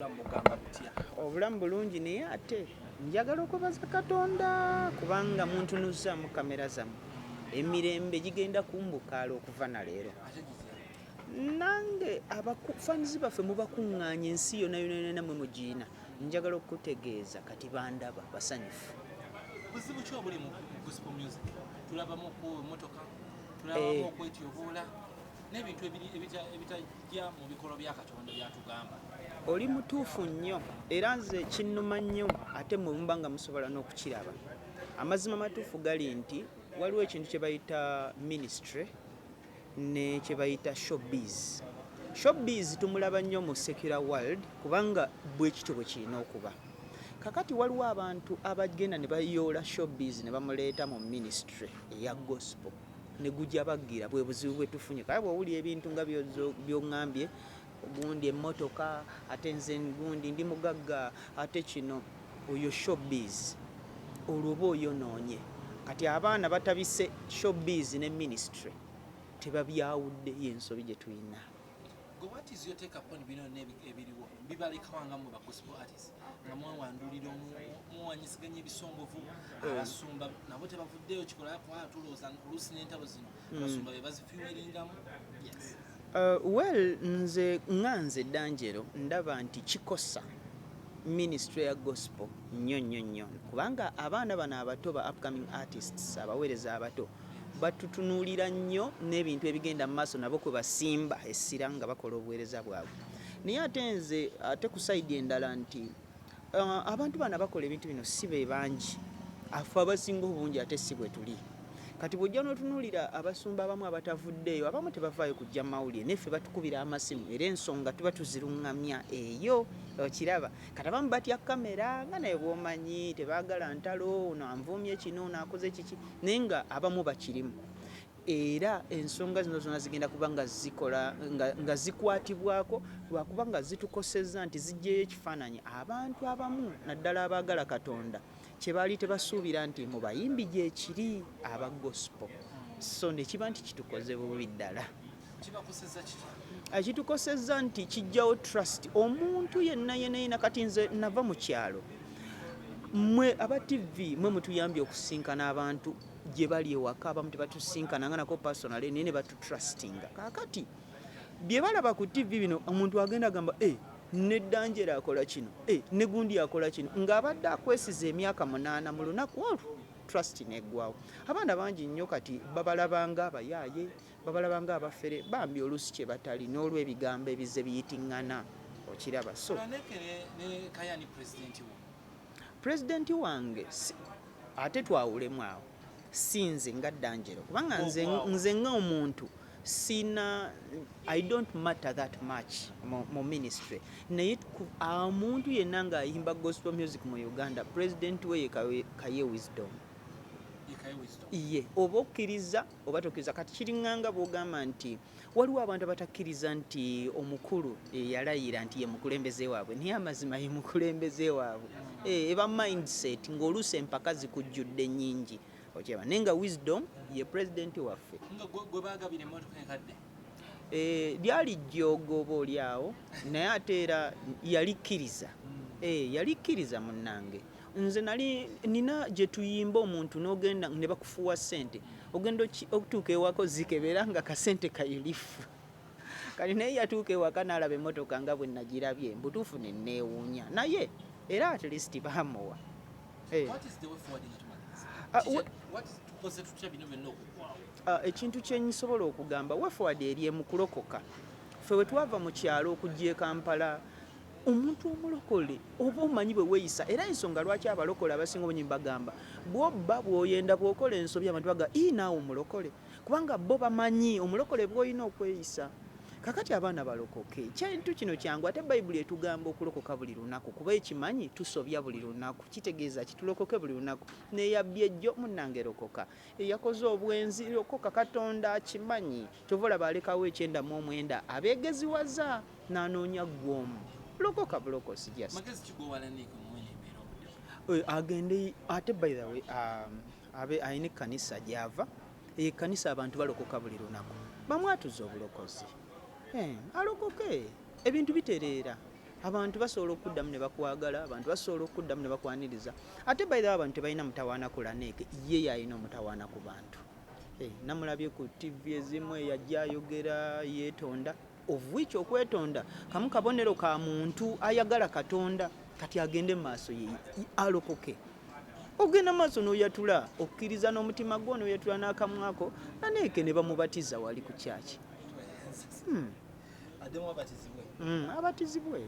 Obulamu bugamba butya? Obulamu bulungi, naye ate njagala okwebaza Katonda kubanga muntunuzaamu kamera zammwe. Emirembe gigenda kumbukaala okuva na leero. Ate gitya? Nange abafanizi baffe mubakuŋŋaanya ensi yonna yonna yonna mwe mugiina. Njagala okukutegeeza kati bandaba basanyufu. Buzibu ki obuli mu gospel music? Tulabamu okuwa emmotoka, tulabamu okwetyoboola n'ebintu ebitajja mu bikolwa bya Katonda byatugamba. Oli mutuufu nnyo, era nze kinnuma nnyo, ate mwe muba nga musobola n'okukiraba. Amazima matuufu gali nti waliwo ekintu kye bayita ministry ne kye bayita showbiz. Showbiz tumulaba nnyo mu secular world kubanga bwe kityo bwe kirina okuba. Kakati waliwo abantu abagenda ne bayoola showbiz ne bamuleeta mu ministry eya gospel ne gujja baggira. Bwe buzibu bwe tufunye. Kale bw'owulira ebintu nga by'oŋŋambye, gundi emmotoka, ate nze gundi ndi mugagga, ate kino, oyo showbiz, olwo oba oyonoonye. Kati abaana batabise showbiz ne ministry, tebabyawudde, y'ensobi gye tulina. Gwe, what is your take upon bino byonna ebiriwo? Bibalekawa nga mmwe ba gospel artists nga mwewandulira, muwanyisiganya ebisongovu, abasumba nabo tebavuddeyo kikola, kuba tulowooza oluusi n'entalo zino abasumba be bazifuelingamu? Yes. Well, nze nga nze Danjero ndaba nti kikosa ministry ya gospel nnyo nnyo nnyo, kubanga abaana bano abato, ba upcoming artists, abaweereza abato, batutunuulira nnyo n'ebintu ebigenda mu maaso, nabo kwe basimba essira nga bakola obuweereza bwabwe. Naye ate nze ate ku side endala nti abantu bano abakola ebintu bino si be bangi, afe abasinga obungi ate si bwe tuli. Kati bw'ojja n'otunuulira abasumba abamu abatavuddeeyo, abamu tebavaayo kujja mu mawulire, naffe batukubira amasimu era ensonga tuba tuziruŋŋamya eyo, okiraba. Kati abamu batya kamera nga naye bw'omanyi, tebaagala ntalo, ono anvuumye kino, ono akoze kiki, naye nga abamu bakirimu. Era ensonga zino zonna zigenda kuba nga zikola nga zikwatibwako lwakuba nga zitukosezza nti ziggyeyo ekifaananyi abantu abamu, naddala abaagala Katonda, kye baali tebasuubira nti mu bayimbi gyekiri aba gospel. So ne kiba nti kitukoze bubi ddala. Kibakosezza kiki? Kitukosezza nti kijjawo trust omuntu yenna yenna yenna. Kati nze nava mu kyalo, mmwe aba TV mwe mutuyambye okusinkana abantu gye bali ewaka. Abamu tebatusinkana nga nako personally, naye ne batutrustinga. Kaakati bye balaba ku TV bino, omuntu agenda agamba, "E, ne Danjera akola kino, e, ne gundi akola kino," ng'abadde akwesiza emyaka 8. Mu lunaku olwo trust neggwawo. Abaana bangi nnyo kati babalabanga abayaaye, babalabanga abafere, bambi oluusi kye batali, n'olw'ebigambo ebizze biyitiŋŋana, okiraba. So Olaneke ne Kayani, pulezidenti wo? Pulezidenti wange ate twawulemu awo, si nze nga Danjero, kubanga nze, Ogwawo. nze nga omuntu sina, I don't matter that much mu ministry, naye omuntu yenna ng'ayimba gospel music mu Uganda, president we ye Kaye Wisdom. Ye Kaye Wisdom. Ye oba okkiriza oba tokkiriza. Kati kiriŋŋanga bw'ogamba nti waliwo abantu abatakkiriza nti omukulu eyalayira nti ye mukulembeze waabwe, naye amazima ye mukulembeze waabwe. Eba mindset ng'oluusi empaka zikujjudde nnyingi, okiraba, naye nga Wisdom ye pulezidenti waffe. Nga gwe bagabira emmotoka enkadde? Lyali jjoogo oba oli awo, naye ate era yalikkiriza. Yalikkiriza munnange. Nze nali nina gye tuyimba, omuntu n'ogenda ne bakufuuwa ssente, ogenda okutuuka ewaka ozikebera nga kasente kayulifu. Kati naye yatuuka ewaka n'alaba emmotoka nga bwe nagirabye, mbutuufu ne neewuunya, naye era at least baamuwa. What is the way forward nga tumaliriza? Tukoze tutya bino byonna okuggwawo? Ekintu kye nsobola okugamba, way forward eri emu: kulokoka. Ffe bwe twava mu kyalo okujja e Kampala, omuntu omulokole oba omanyi bwe weeyisa, era ensonga lwaki abalokole abasinga obungi bagamba bw'obba, bw'oyenda, bw'okola ensobi, abantu baga, "Ii, naawe omulokole," kubanga bo bamanyi omulokole bw'olina okweyisa. Kakati abaana balokoke, kintu kino kyangu. Ate Bayibuli etugamba okulokoka buli lunaku, kuba ekimanyi tusobya buli lunaku. Kitegeeza ki? Tulokoke buli lunaku. Neyabbye ejjo, munnange lokoka. Eyakoze obwenzi, lokoka. Katonda akimanyi, kyova olaba alekawo 99 abeegeziwaza n'anoonya ggw'omu. Lokoka bulokosi, just. Magezi kigwowalanike muwene embeera obudde? Agende. Ate by the way, abe alina ekkanisa gy'ava. Eyo ekkanisa abantu balokoka buli lunaku, bamwatuza obulokozi. Alokoke, ebintu bitereera. Abantu basobola okuddamu ne bakwagala, abantu basobola okuddamu ne bakwaniriza. Ate by the way, abantu tebalina mutawaana ku Laneeke, ye yalina omutawaana ku bantu. Namulabye ku TV ezimu eyajja ayogera yeetonda, of which okwetonda kamu kabonero ka muntu ayagala Katonda. Kati agende mu maaso ye alokoke. Ogenda maaso n'oyatula okkiriza n'omutima gwo, n'oyatula n'akamwako, Laneeke ne bamubatiza wali ku kyaki. Addemu abatizibwe. Abatizibwe.